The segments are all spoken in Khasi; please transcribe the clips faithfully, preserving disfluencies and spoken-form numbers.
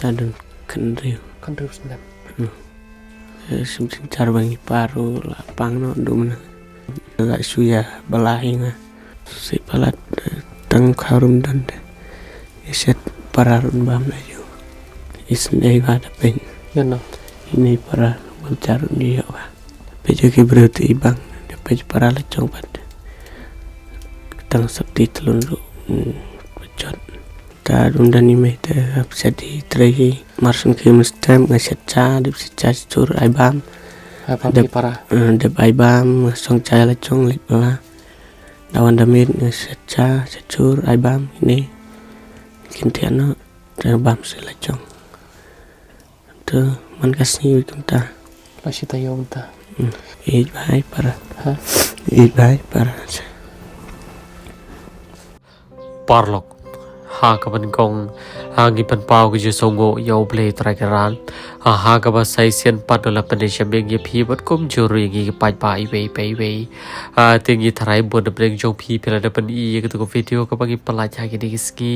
Ka don khyndai. Khyndai snem. Hmm. Eh, sim sing char bang i paru la pang no dum na. La suya bala hinga. Si palat, eh, tang kharum don de. Iset para run bam la yu. Isnei ba da peng. Ya no. Ini para bam char ni ya ba. Pe jo ki bru te ibang. De pe para la chong pat. Tang sap ti telun ru. Hmm, pechot. Ta dum dan i mei te hap sedi trei hi. Marsun ki mustem nga set cha, dep set cha chur ai bam. Ai bam Dep, ki para. Eh, dep ai bam, song cha la chong lek bala. Dawan damit nga set cha, set chur ai bam ini. Kin tiano, te bam se la chong. Tu man ka sngi wi kumta. La shi ta yo kumta. Hmm. Ij bai para. Ha? Ij bai para. Parlok. Ha ka ban kong. Ha ngi pan pau ka je songo ya u Blei trai ka ran. Ha, ha ka ba sai sian pat la pan de shameng ya phi bat kum juri ngi ka pat ba i wei, ba i wei. Ha, te ngi tharai bun da pneng jong phi phi la da pan i ya ka tu ka video ka ba ngi pala cha ki de ki sngi.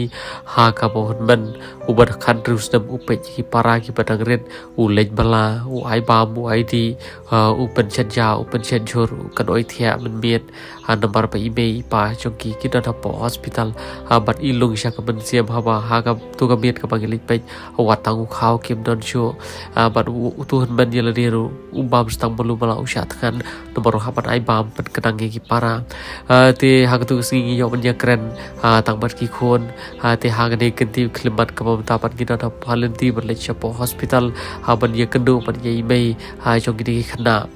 Ha ka ba hun ban u ba da khan riu snem u peit ki para ki ba dang rit. U leit bala, u ai bam, u ai di, ha, u pen chet ja, u pen chet jur, u kan oi thiah mynmiet, ha, namar ba i mei i pa jong ki ki don hapoh hospital, ha, bad i lung sha ka mynsiem haba, ha, ka tu ka miet ka ba ngi leit peit, ha, wat tang u khaw kim don shuh, ha, bad u, u tu hynmen ïa lade ruh, u bam stang malu mala u shah thngan, namar ruh haba ai bam pynkyndang ïa ki para. Ah, te ha katu ka sngi ngi ïoh ban ïakren, ah, tang bad ki khun, ah, te ha kane ka kynti khyllipmat kaba mynta pat ngi don ha lynti ban leit shapoh hospital, ah, ban ïakynduh bad ïa i mei, ah, jong kine ki khynnah.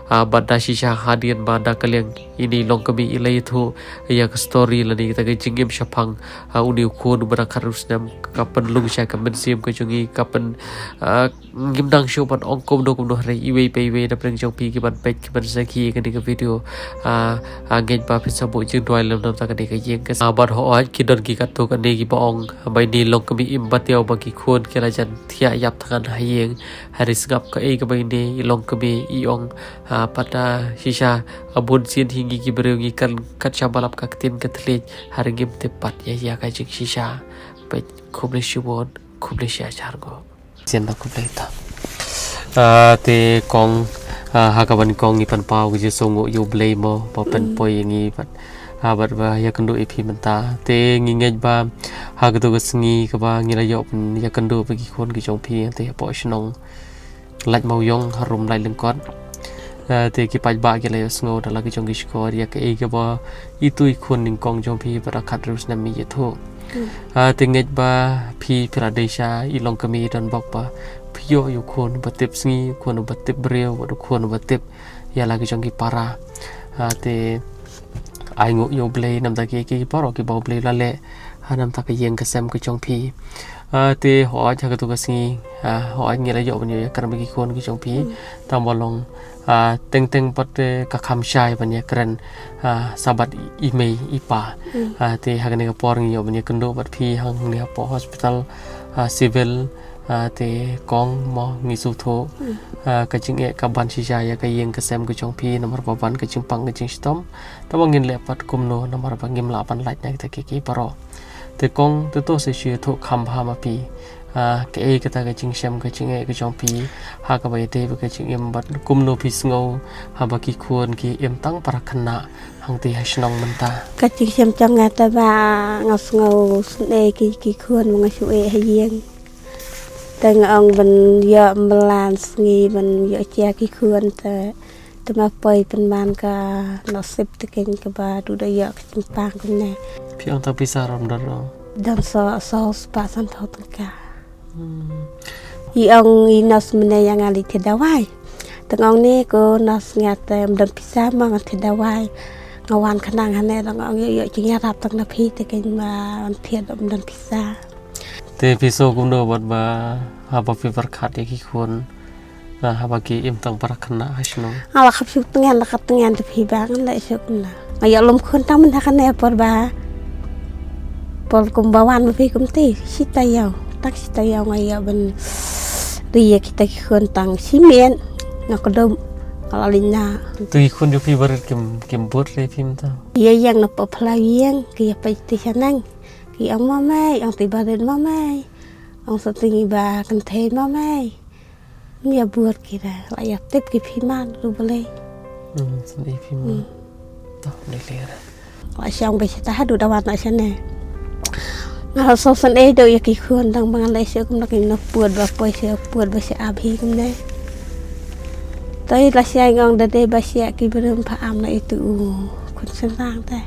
Ah, bad da shisha hadien ba da ka liang ine i longkmie i la ïathuh ïa ka story lane kata ka jingim shaphang, ah, une u khun uba dang khatriu snem ka pynlung sha ka mynsiem ka jong ngi ka pyn, ah, ngim nang shuh ban ong kumno kumno hynrei iwei pa iwei na pdeng jong phi ki ban peit ki ban sakhi ïa kane ka video. Ah, ah, ngeit ba phin sa buh jingduwai lem na bynta kane ka ïing ka sem. Ah, bad hooid ki don ki katto katne kiba ong ba ine i longkmie im bad ïa uba ki khun ki la jan thiah ïap thngan ha ïing. Hynrei sngap kaei kaba ine i longkmie i ong, ah, pat, ah, shisha, ah, bun sien hi ngi ki briew ngi kren kat shaba lap ka ktien ka thylliej hynrei ngim tip pat ïa ïa ka jingshisha. Peit, khublei shibun, khublei shihajar nguh. Sien da khublei ta. Ah, te kong, ah, ha kaba nyngkong ngi pynpaw ka jingsngewnguh ïa u Blei mo ba pynpoi ïa ngi bad, ah, bad ba ïakynduh ïa phi mynta. Te ngi ngeit ba ha katu ka sngi kaba ngi la ïoh pynïakynduh bad ki khun ki jong phi te hapoh shnong Laitumkhrah harum Laitumkhrah. Ah, te ki paidbah ki la ïohsngew da la ki jong ki shkor ïa kaei kaba itu i khun nyngkong jong phi ba da khatriu snem i ïathuh. Hmm. Ah, te ngeit ba phi phi la dei sha i longkmie don bok ba phi ïoh ïa u khun ba tip sngi, u khun ba tip briew, bad u khun ba tip ïa la ki jong ki para. Ah, te ai nguh ïa u Blei na bynta ki ki para kiba u Blei u la leh ha na bynta ka ïing ka sem ka jong phi. Ah, te hooid ha katu ka sngi, ah, hooid ngi la ïoh ban ïakren bad ki khun ki jong phi. Hmm. Tang ba long, ah, teng teng pat, eh, ka kham shai ban ïakren, ah, sa bad i mei i pa. Hmm. Ah, te ha kane ka por ngi ïoh ban ïakynduh bad phi hangne hapoh hospital, ah, civil, ah, te kong mo ngi sngewthuh, hmm, ah, ka jingeh ka ban shisha ïa ka ïing ka sem ka jong phi namar ba ban ka jingpang ka jingshitom. Tangba ngin leh pat kumno namar ba ngim lah ban lait na kita ki ki baroh. Te kong te to sa shu ïathuh kham bha ma phi. Ah, kaei kata ka jingshem ka jingeh ka jong phi ha kaba ïadei bad ka jingim bad kumno phi sngew haba ki khun ki im tang para khynnah hangtei ha shnong mynta. Ka jingshem jong nga te ba nga sngew sngewsih ki ki khun ba nga shu eh ha ïing. Te nga ong ban ïoh mlan sngi ban ïoh jia ki khun te. Te ma poi pynban ka nasib te keiñ kaba duh da ïoh ka jingpang kumne. Phi ong tang pisa ram don ong? Don so, so spah san phew tyngka. Hmm. I ong i nurse mynne ïa nga leit thied dawai. Te nga ong ne ko nurse nga te ym don pisa ma ngan thied dawai. Nga wan khnang hangne te nga ong ïoh ïoh jingïarap tang na phi te keiñ ma wan thied ym don pisa. Te phi sngew kumno bad ba haba phi pyrkhat ïa ki khun, ah, haba ki im tang para khynnah ha shnong? Nga la khap shu tngen la khap tngen te phi ba ngan leh shu kumno. Nga ïoh lum khun tang mynta kane por ba por kumba wan ma phi kumte shi taïew tang shi taïew nga ïoh ban ri ïa kita ki khun tang shi miet. Nga kdup nga la lyngngoh. Te ki khun jong phi barit kim kim bud re phi mynta? Ïa ïeng na pop phlaw ïeng ki ïa peit te shaneng. Ki ong ma mei, ong te barit ma mei. Ong sa tingi ba kan thei ma mai. Nia buat kira la ya tip ki phi man ru bele. Hmm, sa i phi man. Hmm. Toh, ni lera. La siang ba sita hadu dawan na sene. Nga so san e do ya ki khun dang bang le se kum nak ina puat ba poi se puat ba se abhi kum ne. Toi la siang ong da de ba sia ki brum pa am na itu u. Khun sen tang te.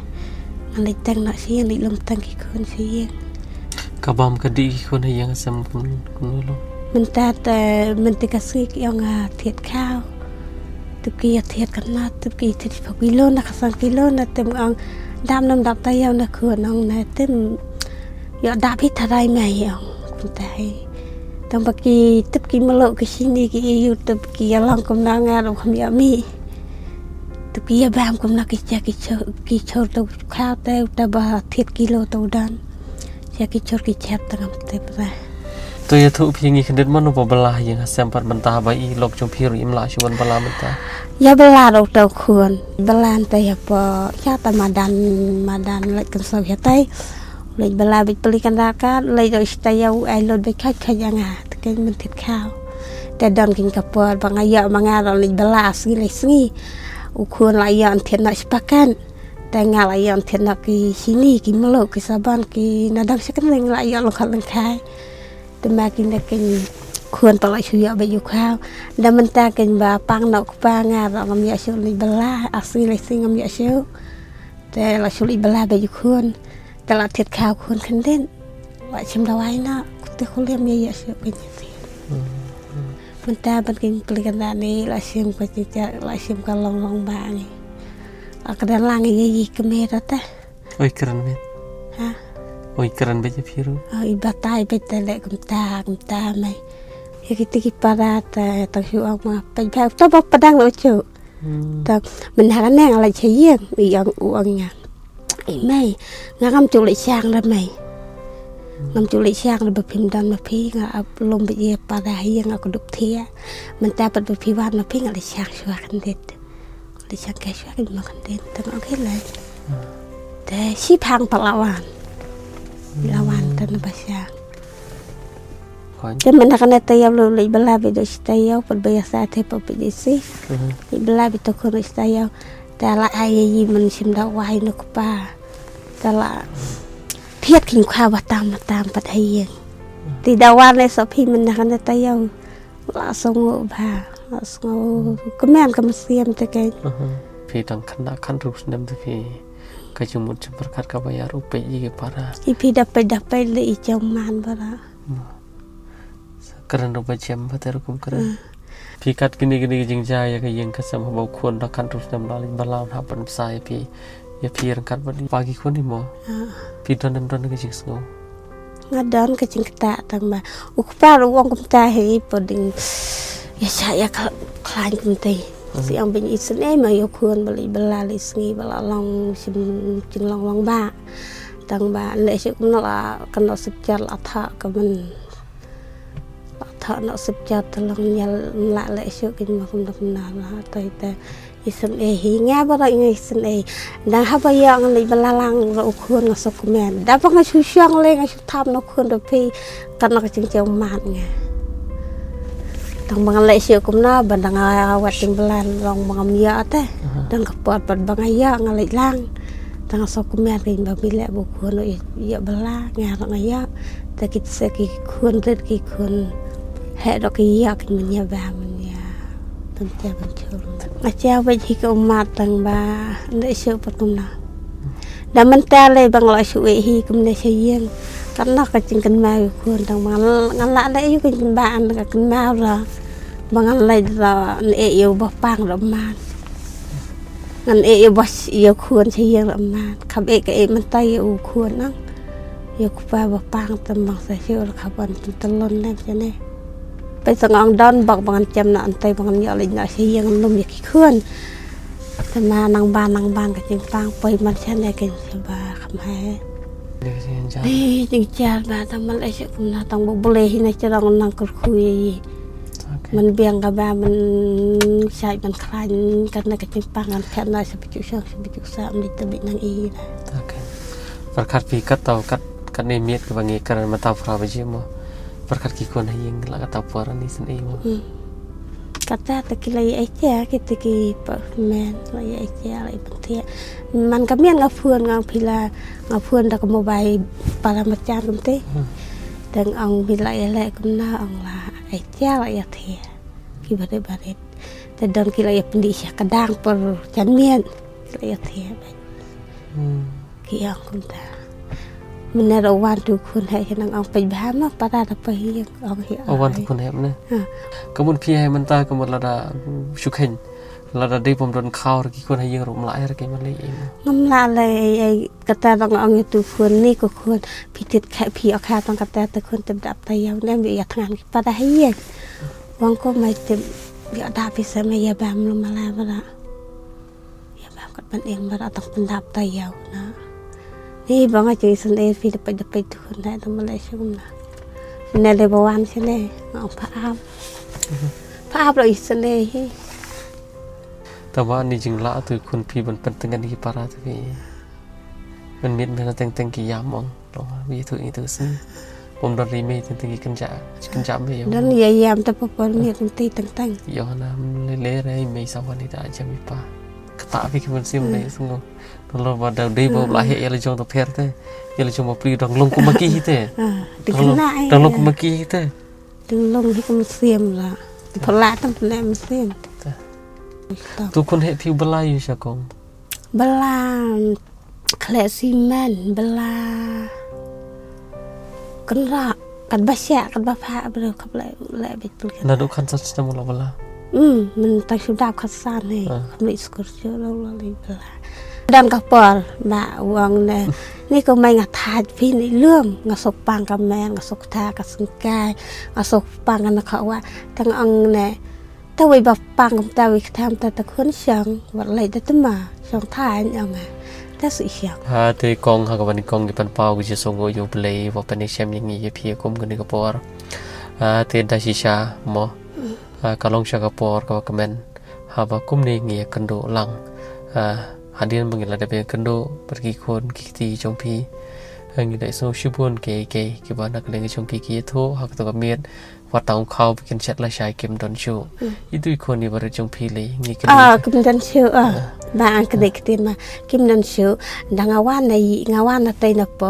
Nga le tang na si ni lum tang ki khun si. Ka bam ka di ki khun ha yang sem kun kun lo. Mynta te mynta ka sngi ki ong a thiat khaw. Tup ki ya thiat kan na tup ki thiat pa kilo na ka sang kilo na tem ong dam nam dap ta yaw na khun ong na tem. Yo dap hi tharai mai ong. Kunta hi. Tang ba ki tup ki melo ki sini ki iu tup ki ya long kum na nga ro kham ya mi. Tup ki ya bam kum na ki cha ki chor ki chor to khaw te ta ba thiat kilo to dan. Sia ki chor ki chep tang am te pra. To ya thu phi ngi khndit mano pa bala yang ha sem pat mynta ba i lok jong phi ru im la shu wan bala mynta. Ya bala ro to khun. Bala te ya pa ya ta madan madan lek kan so ya tai. Lek bala bit peli kan da ka lek do ista ya u ai lot bit khat khat ya nga. Te ken men tit khaw. Te don kin ka por ba nga ya ma nga ro lek bala sngi lek sngi. U khun la ya an thiat na spakan. Te nga la ïoh thied na ki sini ki mluh ki saban ki nadang shakanding la ïoh lengkhat lengkhai. Te ma ki na ki khun pa la shu ïoh ba ïoh khaw. Da mynta ki ba pang na u kpa nga ba ngam ïoh shu li bala asli li sing ngam ïoh shu. Te la shu li bala ba ïoh khun. Te la thied khaw khun khyndiat. Wa shim dawai na, te khuliam ïa ïa shu ka ïa shu. Mynta ban kin pelikan da ni la shim ka chicha, la shim ka long long ba ni. La ka da lang ïa ïa kmie da ta. Oi kren bet. Ha? Oi kren bet ïa phi ru. Oi batai bet ta le kumta kumta mai. Ïa ki tiki para ta ta shu ong ma pet ba ta ba padang lo chu. Ta mynha ka neng la che ïeng ïa u ong nga. I mei, nga ngam chu leit shang re mei. Ngam chu leit shang re ba phim don ma phi nga ap lum ba ye para hi nga ko dup thia. Mynta pat ba phi wan ma phi nga leit shang shwa khyndiat. Leit shang ka shwa khyndiat ma khyndiat ta nga okay leit. Te shi phang pat la wan. La wan ta na ba shang. Te mynta ka na ta yaw leit bala bi do shi ta yaw pat ba ya sa te pat ba ji si. Leit bala bi to khun shi ta yaw. Te la ai yi man shim da wai no kpa. Te la phiat kin kha ba tam tam pat ai yi. Ti da wan le so phi mynta ka na ta yaw. La so ngo ba. La so ngo. Kmen ka masiam te ke. Phi tang khan da khan rus nem te phi. Ka jumut jumper khat ka ba ya ru pe yi para. I phi da pe da pe le i chang man bara. Kren ruh ba jem ba ter kum kren. Phi kat kini kini ki jingjia ïa ka ïing ka sem haba u khun da khan ruh snem la lin ba la ha ban sa ïa phi. Ïa phi rang kat ba di pa ki khun ni mo. Phi don em don ki jingsngew. Nga don ka jingkata tang ba u kpa ruh wang kumta he i po ding. Ïa sha ïa khlain kumta. Si ang bin i sne ma ïa u khun ba li ba la li sngi ba la long sim jinglong long ba. Tang ba le shi kum na la kan la sip jar la tha ka ban. Tha na sip cha ta long nyal la le shu kin ma kum da kum na la ta te. Isen e hi nga ba ra nga isen e. Dang ha ba ya ngan le ba la lang ra u khun nga so kumen. Da ba nga shu shang le nga shu tham na khun da phi kan na ka ching cheu mat nga. Tang ba ngan le shu kum na ba dang a wat ting ba la long ba ngam ya te. Dang ka pot pat ba nga ya nga le lang. Tang so kumen kin ba mi le bu khun ya ba la nga ra nga ya. Ta kit se ki khun rit ki khun he dok ki yak ki manya ba manya. Tam tia ban chur. Nga tia ba hi ka umat tang ba nda shu patum na. Da mynta le bang la shu e hi kum ne sha yeng. Kan na ka ching kan ma yu khun tang ba ngan la le yu kan ba an ka kan ma la. Ba ngan le la ne e yu ba pang da man. Ngan e yu ba yu khun sha yeng da man. Kham e ka e mynta yu khun nang. Ïa u kpa ba pang tam bang sa shu la kha ban tu talon ne chane. Pai sa ngong don bak bang chem na antai bang ïa lei na sa ïa ngam lum ïa ki khun. Tama nang ban nang ban ka jingpang poi man chane ken sa ba kham hai. Dei jingjar ba tang man lei sa kum na tang ba bule hi na cherong nang kurkhu ïa i. Man biang ka ba man sai man khlain kan na ka jingpang kan phet na sa bichu sa sa bichu sa am di tabi nang i. Pyrkhat phi kat tau kat kat ne miet ka ba ngi kren ma tau phra ba ji mo. Pyrkhat ki khun ha ïing la kata por ani sngewsih mo. Hmm. Kata te ki la ïa ïeit ïa, kita ki pa men la ïa ïeit ïa, la ïa pynthiah. Man ka miet nga phone, nga ong phi la, nga phone da ka mobile para marjan kumte. Hmm. Te nga ong phi la ïa leh kumno, ong la ïa ïeit ïa, la ïa thiah. Ki barit barit. Te don ki la ïa pyndih sha ka dang por jan miet. Ki la ïa thiah beit. Hmm. Ki ong kumta. Mynne ruh wan tu khun hei, nang ong peit bha mo, para da pa hi, ong hi. Oh, wan tu ai khun hei mynne. Ha. Ka mut phi hei mynta ka mut lada shu kheiñ, lada dei pom don khaw ruh ki khun ha ïing ruh ym lah ei ruh ki ym leh ei mo. Ngam lah leh ei, ei, kata dang ong ïa tu khun, ni ko khun, phi tit kha, phi ïoh kha tang kata tu khun, tip dap ta ïa u nem ïa thngan ki para ha ïing. Wan ko mai tip ïoh dap phi sa mai ïa bam lum ala bara. Ïa bam kat ban eng bara tang pyndap ta ïa u na. Ni ba nga jong i sngewsih phi da peit da peit tu khun da tang ma leh shu kumno. Mynne lei ba wan shane nga ong pha ap. Pha ap la i sngewsih hi. Tangba ani jinglah tu khun phi ban pyntngen ki para tu phi. Mynmiet mynta teng teng ki ïam ong. Long wi tu i tu sngewsih. Pom don ri mei teng teng ki kynja, kynja mei ong. Don ïa ïam ta pa por miet teng teng. Ïoh na lei lei re mei sa wan i da jam i pa. Kata phi ki mynsiem lei sngewsih. Nalor ba da dei ba u la heh ïa la jong ta pher te. Ïa la jong ba pli dang long kum ma ki hi te. Ah, dang long, dang long kum ma ki hi te. Dang long hi kum siem la. Pha la tam ne mynsiem. Te. Tu khun heh phi u ba la ïa sha kong. Ba la khleh simen, ba la kynrah, kat ba shah, kat ba phah, ba la khap leh, leh bit pul. Naduh khatsan snem u la ba la. Hmm, mynta shu dap khatsan hi. Ah. Kam leit skul shuh la u la leit ba la. Don ka por ba u ong ne, ni ko mei nga thait phi ni lum, nga suk pang ka men, nga suk tha ka sngewsih, nga suk pang ka na khawa. Te nga ong ne, te wei ba pang kumta wei ktham ta ta khun shong, wat leit da tma, shong thait ong nga. Te shu shong. Ha te kong ha ka ban kong ki pan paw ki jingsngew ïa u Blei, wa pynïashem ïa ngi ïa phi kum kane ka por. Ha te da shisha mo. Ha ka long sha ka por kaba kmen. Haba kumne ngi ïakynduh lang. Ha, hadien ba ngi la dep ïakynduh bad ki khun ki kti jong phi. Ha, ngi la ïohsngew shibun kiei kiei kiba na ka liang jong ki ki ïathuh ha kato ka miet. Wat tang u khaw ba kin shet lashai kim don shuh. Hmm. Itu i khun iba rit jong phi lei ngi kynduh. Ah, kim don shuh, ah. Ah. Ba ang kane ka ktien ma kim don shuh. Da nga wan na i, nga wan na tei na po.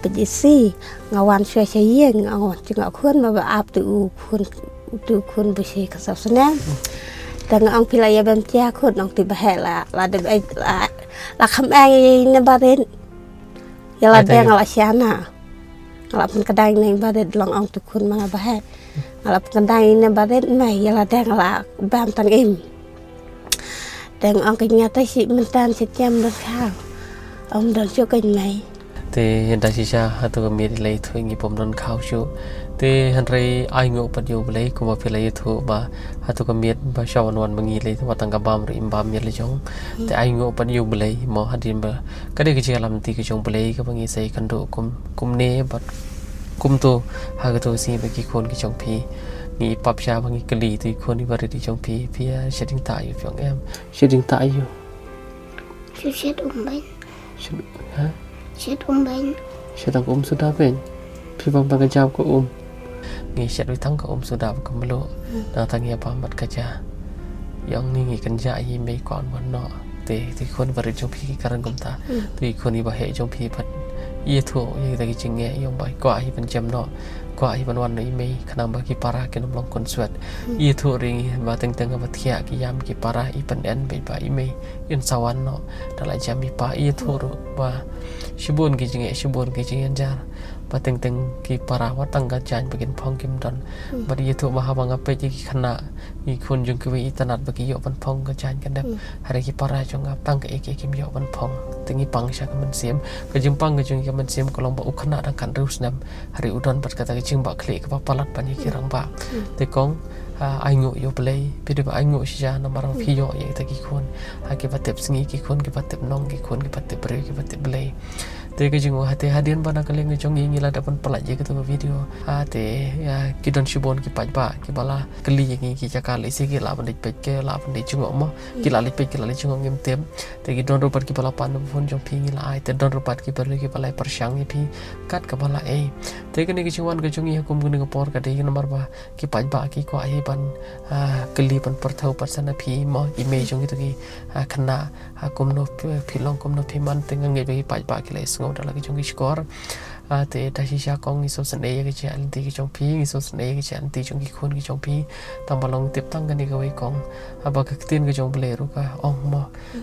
Pynjisi, nga wan shuwa sha ïing, nga wan jngoh khun ma ba ap tu u khun, tu u khun ba shi ka sap snem. Te nga ong phi la ïa bam jia khun, ong ti ba heh la, la dep ei, la, la kham ei ne barit. Ïa la deng la shana. Nga la pynkdang ne barit long ong tu khun ma nga ba heh. Nga la pynkdang ne barit mai, ïa la deng la bam tang im. Te nga ong ka nga te shi mynta shi tiam don khaw. Ym don shuh ka mei. Te da shisha hato ka miet i la ïathuh ngi pom don khaw shuh. Te hynrei ai nguh pat ïa u Blei kumba phi la ïathuh ba hato ka miet ba sha wan wan ba ngi lei wat tang ka bam ruh im bam ïa la jong. Te ai nguh pat ïa u Blei mo hadien ba ka dei ka jingïalam ti ka jong u Blei kaba ngi sa ïakynduh kum, kumne bad kumto ha kato ka sngi ba ki khun ki jong phi. Ngi pap sha ba ngi kylli tu i khun iba rit i jong phi, phi ïa shet jingtah ïa u phi ong em. Shet jingtah ïa u. Shu shet um beiñ. Shet, ha? Shet um beiñ. Shet tang ka um suda beiñ. Phi bam tang ka ja ka um. Ngi shet wei tang ka um suda ka mluh. Hmm. Nang tang ïa bam bad ka ja. Ïa ong ngi ngi kynja ïa i mei kwah wan noh. Te, te khun barit jong phi ki kren kumta. Hmm. Te khun iba heh jong phi bad ïathuh ïa kita ki jingeh ïa ong ba kwah hi ban jem noh. Kwah hi ban wan noh i mei khnang ba ki para kin ym long khun swet. Hmm. Ïathuh ring i ba teng teng ba thiah ki ïam ki para i pynen bad ba i mei in sa wan noh. Da la jem i pa ïathuh ruh ba shibun ki jingeh shibun ki jingeh jar. Ba teng teng ki para wat tang ka jaiñ ba kin phong kim don. Hmm. Bad ïathuh ba haba nga peit ïa ki khynnah ki khun jong kiwei itynnad ba ki ïoh ban phong ka jaiñ ka dep. Hmm. Hynrei ki para jong nga tang ka ei ki kim ïoh ban phong. Te ngi pang sha ka mynsiem. Ka jingpang ka jong ka mynsiem ka long ba u khynnah dang khathynriew snem. Hynrei u don bad kata ka jingbakla kaba palat ban ïa ki rangbah. Hmm. Te kong, ah, ai nguh ïa u Blei. Phi dei ba ai nguh shisha namar ba phi ïoh ïa kita ki khun. Ha kiba tip sngi ki khun, kiba tip nong ki khun, kiba tip briew, kiba tip Blei. Te ka jingkhuslai hadien ba na ka liang ka jong ngi ngi la dep ban pyllait ïa kito ka video. Ha te, ïa, ki don shibun ki paidbah kiba la kylli ïa ngi ki jaka lehse ki lah ban leit peit ki lah ban leit jngoh mo. Ki lah leit peit ki lah leit jngoh ngim tip. Te ki don ruh pat kiba la pan na phone jong phi ngi la ai. Te don ruh pat kiba ri kiba la pyrshang ïa phi kat kaba la ei. Te kane ka jingwan ka jong ngi ha kum kane ka por ka dei namar ba ki paidbah ki kwah hi ban, ah, kylli ban pyrthuh pat sa na phi mo, i mei jong kito ki, ah, khynnah, ah, kumno phi, phi long kumno phi man, te nga ngeit ba ki paidbah ki la ïohsngew da la ki jong ki shkor. Ah, te da shisha kong ngi sngewsynei ïa ka jingïaid lynti ka jong phi, ngi sngewsynei ïa ka jingïaid lynti jong ki khun ki jong phi. Tang ba long tip tang kane kawei kong. Ah, ba ka ktien ka jong U Blei ruh ka ong mo.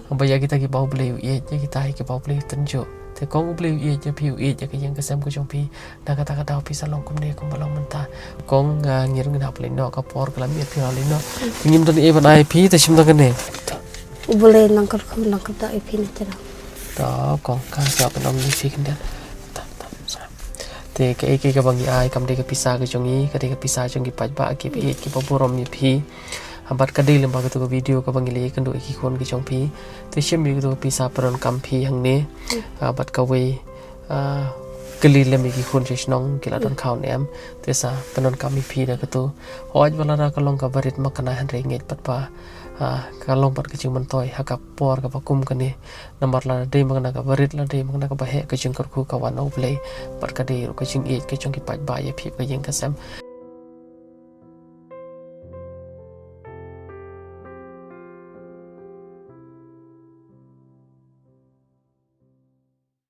Ba ïa kita kiba U Blei u ïeit, ïa kita hi kiba U Blei u tynjuh. Te kong U Blei u ïeit ïa phi, u ïeit ïa ka ïing ka sem ka jong phi. Na kata ka daw phi sa long kumne kumba long mynta. Kong, ah, ngi ruh ngin hap leit noh, ka por ka la miet, phi hap leit noh. Ngim don ei ban ai phi, te shim tang kane. U Blei nang kyrkhu nang kyrdoh ïa phi na jrong. To kong, ka sa pynlong ïa phi khyndiat. Ta, ta, sa. Te kaei kaei kaba ngi ai kam dei ka pisa ka jong ngi, ka dei ka pisa jong ki paidbah kiba ïeit kiba burom ïa phi. Ah, bad ka dei lem bad kato ka video kaba ngi la ïakynduh ïa ki khun ki jong phi. Te shim ïa kato ka pisa pyndonkam phi hangne. Ah, bad kawei, ah, kylli lem ïa ki khun sha shnong ki la don khaw ne em. Te sa pyndonkam ïa phi da kato. Hooid ba lada ka long kaba rit ma kane hynrei ngeit pat ba, ah, ka long pat ka jingmyntoi ha ka por kaba kum kane. Namar lada dei ma kane kaba rit, lada dei ma kane kaba heh, ka jingkyrkhu ka wan na U Blei. Bad ka dei ruh ka jingïeit ka jong ki paidbah ïa phi ka ïing ka sem.